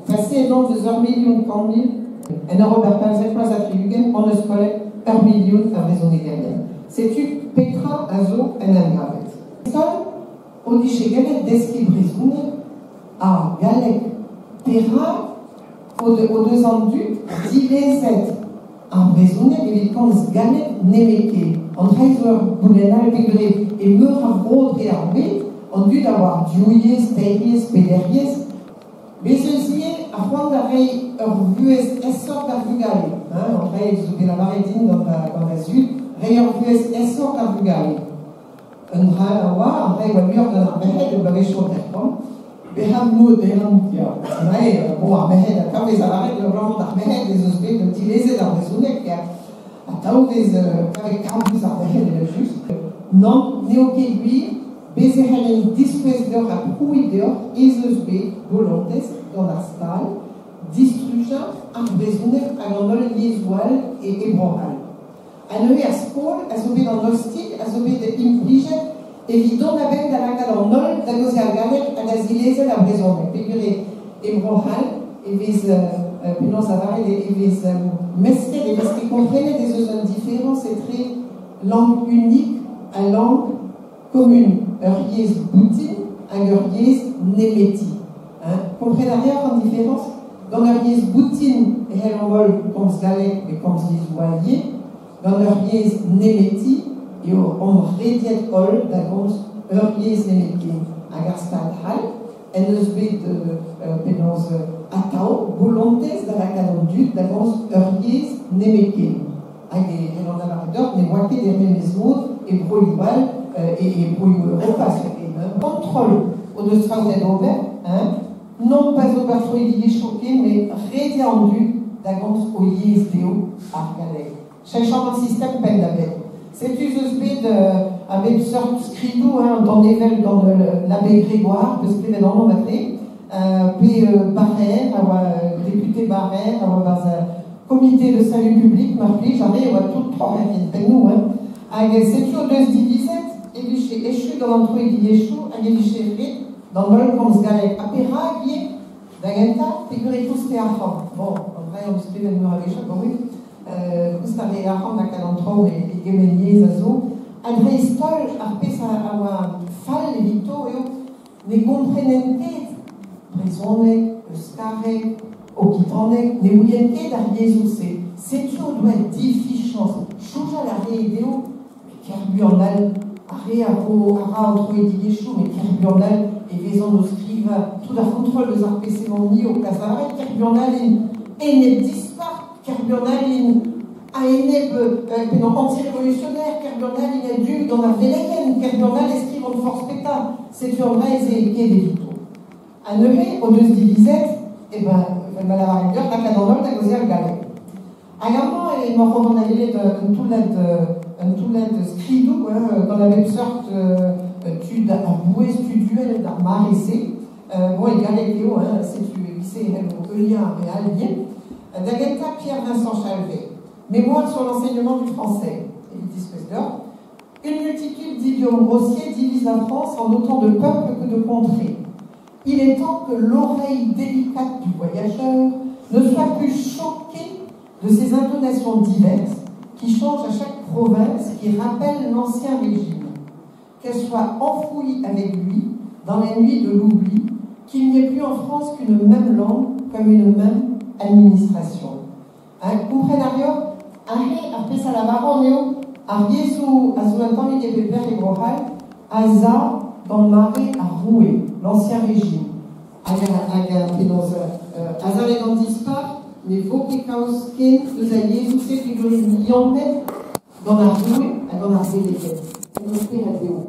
Paseet omp deus 1 100 000, en ur ober 75 ha 60 hon eus kollet 1 million a vrezhonegerien. Setu petra a zo en em gavet. Sol o dije gellet deskiñ brezhoneg ha galleg. Perak o deus an dud dilezet ar brezhoneg evit komz galleg nemetken? An dra zo ur goulenn all peogwir e meur a vro dre ar bed, an dud a oar div yezh, teir yezh, peder yezh. Bez eus ivez ar c'hoant da reiñ ur vuhez aesoc'h d'ar vugale. Hein, an dra zo bet lavaret din gant va zud, reiñ ur vuhez aesoc'h d'ar vugale. Un dra a oa, an dra e oa muioc'h gant ar merc'hed e bloavezhioù 50. Bezañ modern, ya. Ouais, bon, ar merc'hed, atav vez lavaret abalamour d'ar merc'hed ez eus bet dilezet ar brezhoneg, ya. Atav vez kavet kablus ar merc'hed evel-just. Nann, n'eo ket gwir, bez' e c'hellen diskouez deoc'h ha prouiñ deoc'h ez eus bet bolontez gant ar Stad distrujañ ar brezhoneg hag an holl yezhoù all e Bro-C'hall. Ha neuze ar skol a zo bet an ostilh a zo bet implijet evit dont a-benn da lakaat an holl da gaozeal galleg ha da zilezel ar brezhoneg. Peogwir e Bro-C'hall e vez penaos lavaret e vez mesket, e vez ket komprenet ez eus un diferañs etre langue unique ha langue commune. Ur yezh boutin hag ur yezh nemeti. Hein? Kompren a reoc'h an diferañs? Gant ur yezh boutin e c'hell an holl komz galleg pe komz yezhoù all ivez. Gant ur yezh nemeti eo omp rediet holl da gomz ur yezh nemetken. Hag ar Stad c'hall en deus bet penaos atav bolontez da lakaat an dud da gomz ur yezh nemetken. Hag e c'hellan lavaret deoc'h ne oa ket er memes mod e broioù all, e broioù Europa zoken. Hein. Kontrol o deus faotet ober, hein, non pas ober troidigezhioù ken, met rediañ an dud da gomz o yezh dezho, ar galleg. Cheñchamant sistem penn-da-benn. Setu ez eus bet a bep seurt skridoù, hein, an danevell gant l'abbé Grégoire, peus klevet anv matre, pe Barrère, a oa député Barrère, a oa barzh comité de salut public, mar plij, ar re a oa tout troc'herien pennoù. Hein. Hag setu o deus divizet e vije echu gant an troidigezhioù hag e vije ret d'an holl komz galleg. Ha perak ivez? Da gentañ, peogwir e kouste arc'hant. Bon, an dra hon eus klevet meur a wech abaoe. Koust a re arc'hant lakaat an traoù e gement yezh a zo. Ha dreist-holl, ar pezh a oa fall evito eo ne gomprenen ket brezhoneg, euskareg, okitaneg, ne ouient ket ar yezhoù-se. Setu o doa difichañs. Soñjal a ree dezho, met ker buan all, ar re a ro a ra an troidigezhioù, met ker buan all e vezont o skrivañ tout ar c'hontrol eus ar pezh emaomp-ni o kas lavaret, ker buan all int enep dispac'h, ker buan all int a-enep penaos anti-révolutionnaire, ker buan all int a-du gant ar veleien, ker buan all e skrivont forzh petra. Setu an dra ez eo ket evito. Ha neuze o deus divizet, eh ben, evel ma lavaret deoc'h, lakaat an holl da gaozeal galleg. Hag amañ emaoc'h o vont da welet un toullad skridoù, hein, gant a bep seurt tud a-bouez, tud uhel d'ar mare-se. Bon, e galleg eo, hein, setu e-giz-se e c'hello heuliañ ar re all ivez. Da gentañ Pierre-Vincent Chalvet, Mémoire sur l'enseignement du français, evit diskouez deoc'h. Une multitude d'idiomes grossiers divise la France en autant de peuples que de contrées. Il est temps que l'oreille délicate du voyageur ne soit plus choquée de ces intonations diverses qui changent à chaque province, qui rappellent l'ancien régime. Qu'elle soit enfouie avec lui dans la nuit de l'oubli, qu'il n'y ait plus en France qu'une même langue comme une même administration. Hein, kompren a reoc'h, aze ar pezh a lavaran eo ar yezhoù a zo un tammig e pep lec'h e Bro-C'hall a za gant mare ar roue, l'ancien régime. Hag penaos azalek an dispac'h ne vo ket kaoz ken eus ar yezhoù-se peogwir liammet gant ar roue hag gant ar veleien. En o spered eo.